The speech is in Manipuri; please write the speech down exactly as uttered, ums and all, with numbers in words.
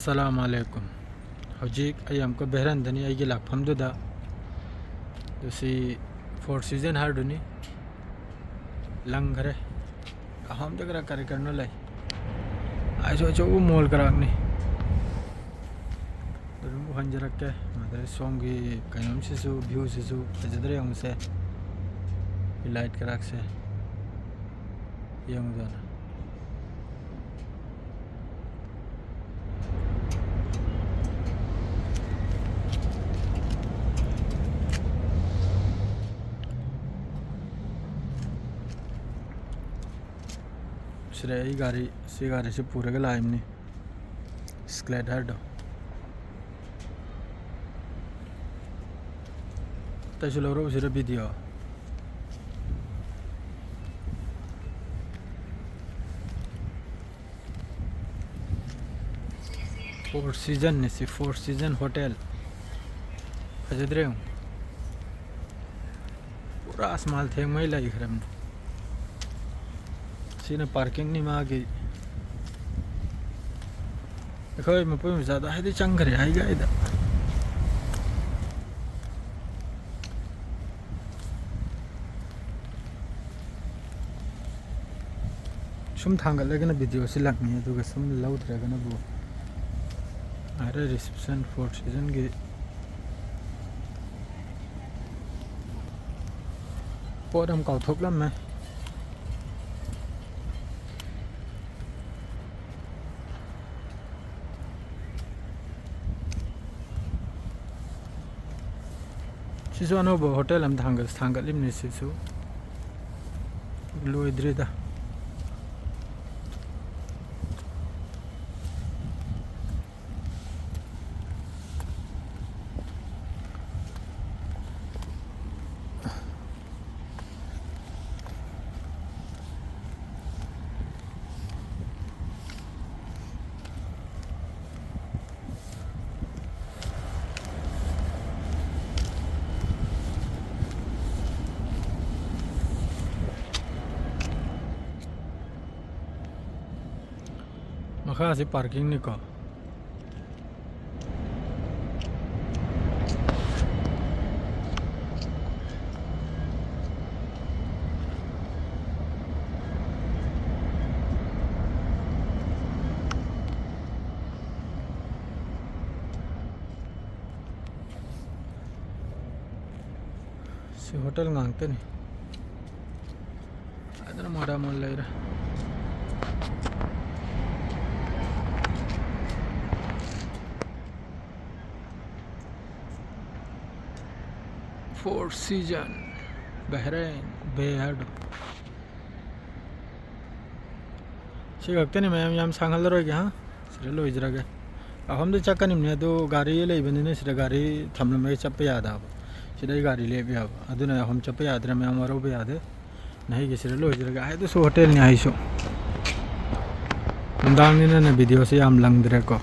ꯑꯁꯂꯥꯃꯨ ꯑꯂꯩꯀꯨꯝ꯫ ꯍꯧꯖꯤꯛ ꯑꯩ ꯑꯃꯨꯛꯀ ꯕꯦꯍꯔꯟꯗꯅꯤ, ꯑꯩꯒꯤ ꯂꯥꯛꯐꯝꯗꯨꯗ꯫ ꯑꯗꯨ ꯁꯤ ꯐꯣꯔ ꯁꯤꯖꯟ ꯍꯥꯏꯔꯗꯨꯅꯤ꯫ ꯂꯪꯈ꯭ꯔꯦ꯫ ꯑꯍꯥꯝꯗ ꯈꯔ ꯀꯔꯤ ꯀꯔꯤꯅꯣ ꯂꯩ꯫ ꯑꯩꯁꯨ ꯑꯆꯧꯕ ꯃꯣꯜ ꯀꯔꯥꯛꯅꯤ꯫ ꯑꯗꯨꯝ ꯎꯍꯟꯖꯔꯛꯀꯦ꯫ ꯑꯗꯩ ꯁꯣꯝꯒꯤ ꯀꯩꯅꯣꯝꯁꯤꯁꯨ, ꯚ꯭ꯌꯨꯁꯤꯁꯨ ꯐꯖꯗ꯭ꯔꯥ ꯌꯦꯡꯉꯨꯁꯦ꯫ ꯂꯥꯏꯠ ꯀꯔꯥꯛꯁꯦ ꯌꯦꯡꯉꯨꯗꯅ꯫ ꯁꯤꯗ ꯑꯩ ꯒꯥꯔꯤ, ꯁꯤ ꯒꯥꯔꯤꯁꯤ ꯄꯨꯔꯒ ꯂꯥꯛꯏꯕꯅꯤ꯫ ꯏꯁꯀ꯭ꯂꯦꯗꯔꯗꯣ꯫ ꯑꯇꯩꯁꯨ ꯂꯧꯔꯛꯎꯁꯤꯔ ꯚꯤꯗꯤꯑꯣ? ꯐꯣꯔ ꯁꯤꯖꯟꯅꯤ ꯁꯤ, ꯐꯣꯔ ꯁꯤꯖꯟ ꯍꯣꯇꯦꯜ꯫ ꯐꯖꯗ꯭ꯔꯦ ꯌꯦꯡꯉꯨ꯫ ꯄꯨꯔꯥ ꯑꯁꯃꯥꯜ ꯊꯦꯡꯃꯩ ꯂꯩꯈ꯭ꯔꯕꯅꯤ꯫ ꯁꯤꯅ ꯄꯥꯔꯀꯤꯡꯅꯤ ꯃꯥꯒꯤ꯫ ꯑꯩꯈꯣꯏ ꯃꯄꯣꯏ ꯃꯆꯥꯗꯣ ꯍꯥꯏꯗꯤ ꯆꯪꯈ꯭ꯔꯦ ꯍꯥꯏꯒꯥꯏꯗ꯫ ꯁꯨꯝ ꯊꯥꯡꯒꯠꯂꯒꯅ ꯚꯤꯗꯤꯑꯣꯁꯤ ꯂꯥꯛꯅꯤ, ꯑꯗꯨꯒ ꯁꯨꯝ ꯂꯧꯗ꯭ꯔꯒꯅꯕꯨ ꯑꯥꯗ ꯔꯤꯁꯦꯞꯁꯟ ꯐꯣꯔ ꯁꯤꯖꯟꯒꯤ ꯄꯣꯠ ꯑꯃ ꯀꯥꯎꯊꯣꯛꯂꯝꯃꯦ꯫ ꯁꯤꯁꯨ ꯑꯅꯧꯕ ꯍꯣꯇꯦꯜ ꯑꯃ ꯊꯥꯡꯒꯠ-, ꯊꯥꯡꯒꯠꯂꯤꯕꯅꯤ꯫ ꯁꯤꯁꯨ ꯂꯣꯏꯗ꯭ꯔꯤꯗ꯫ ꯃꯈꯥꯁꯤ ꯄꯥꯔꯀꯤꯡꯅꯤꯀꯣ꯫ ꯁꯤ ꯍꯣꯇꯦꯜ ꯉꯥꯛꯇꯅꯤ꯫ ꯑꯗꯨꯅ ꯃꯣꯏꯔꯥꯡ ꯃꯣꯜ ꯂꯩꯔꯦ꯫ Four Season, Bahrain, Bayard. ꯁꯤ ꯈꯛꯇꯅꯤ ꯃꯌꯥꯝ, ꯌꯥꯝ ꯁꯥꯡꯍꯜꯂꯔꯣꯏꯒꯦ, ꯍꯥ? ꯁꯤꯗ ꯂꯣꯏꯖꯔꯒꯦ꯫ ꯑꯍꯨꯝꯗꯤ ꯆꯠꯀꯅꯤꯕꯅꯦ, ꯑꯗꯨ ꯒꯥꯔꯤ ꯂꯩꯕꯅꯤꯅ ꯁꯤꯗ ꯒꯥꯔꯤ ꯊꯝꯂꯝꯃꯒ ꯆꯠꯄ ꯌꯥꯗꯕ꯫ ꯁꯤꯗ ꯑꯩ ꯒꯥꯔꯤ ꯂꯦꯞ ꯌꯥꯕ꯫ ꯑꯗꯨꯅ ꯑꯍꯨꯝ ꯆꯠꯄ ꯌꯥꯗ꯭ꯔꯦ, ꯃꯌꯥꯝ ꯋꯥꯔꯧꯕ ꯌꯥꯗꯦ꯫ ꯅꯍꯩꯒꯤ ꯁꯤꯗ ꯂꯣꯏꯖꯔꯒꯦ꯫ ꯍꯥꯏꯗꯨꯁꯨ ꯍꯣꯇꯦꯜꯅꯤ ꯍꯥꯏꯁꯨ꯫ ꯅꯨꯡꯗꯥꯡꯅꯤꯅꯅꯦ ꯚꯤꯗꯤꯑꯣꯁꯦ ꯌꯥꯝ ꯂꯪꯗ꯭ꯔꯦꯀꯣ꯫